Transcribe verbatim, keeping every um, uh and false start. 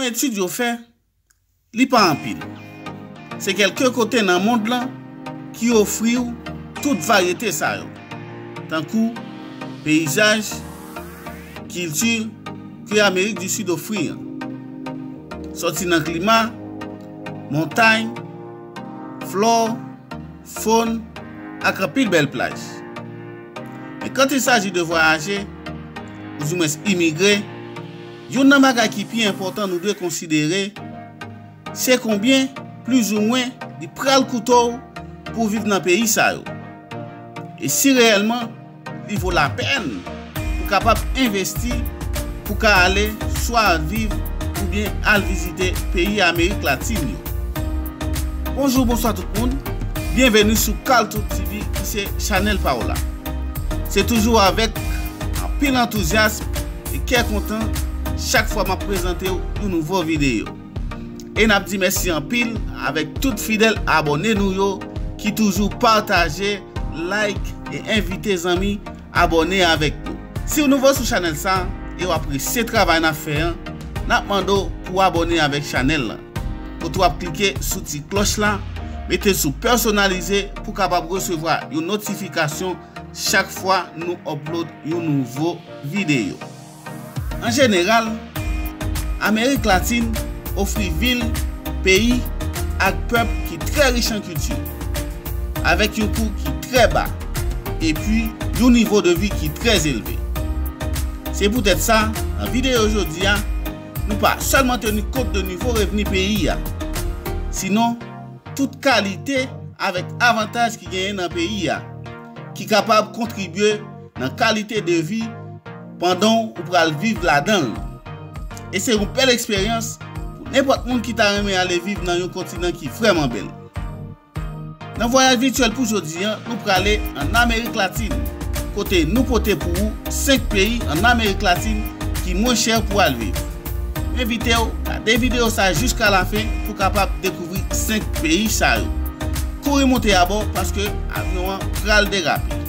Etid yo fè, li pa anpil. Se kèlke kote nan mond lan ki ofri w tout varyete sa yo, tankou peyizaj, kilti ke Amerik di Sid ofri an. Sòti nan klima, montay, flò, fòn, ak anpil bèl plaj. Men kan il saji de vwayaje, oudimwens imigre, youn nan bagay ki pi enpòtan nou dwe konsidere, se konbyen, plizoumwen, li pral koute w pou w viv nan peyi sa yo. E si reyèlman li vo lapèn pou kapab envesti pou ka ale swa viv oubyen al vizite peyi Amerik Latin yo. Bonjou, bonswa tout moun. Byenveni sou Kaltoup T V ki se chanèl pa w la. Se toujou avèk anpil antouzyasm e kè kontan chak fwa m ap prezante w yon nouvo videyo. E n ap di mèsi anpil avèk tout fidèl abòne nou yo ki toujou pataje, like e envite zanmi abòne avèk nou. Si w nouvo sou chanèl sa e w apresye travay n ap fè an, n ap mande w pou w abòne avèk chanèl lan. Kote w ap klike sou ti klòch la, mete sou pèsonalize pou w kapab resevwa yon notifikasyon chak fwa nou upload yon nouvo videyo. An jeneral, Amerik Latin ofri vil, peyi ak pèp ki trè rich an kilti, avèk yon kou ki trè ba, epi yon nivo de vi ki trè elve. Se poutèt sa, nan videyo jodi a, nou pa sèlman teni kont de nivo revni peyi a, sinon tout kalite avèk avantaj ki genyen nan peyi a, ki kapab kontribye nan kalite de vi pandan w pral viv ladan l. E se yon bèl eksperyans pou nenpòt moun ki ta renmen ale viv nan yon kontinan ki vrèman bèl. Nan vwayaj vityèl pou jodi a, nou prale ann Amerik Latin, kote nou pote pou ou senk peyi ann Amerik Latin ki mwen chè pou al viv. M envite w gade videyo sa jiska lafen pou w kapab dekouvri senk peyi sa yo. Kouri monte abò paske avyon an pral derape.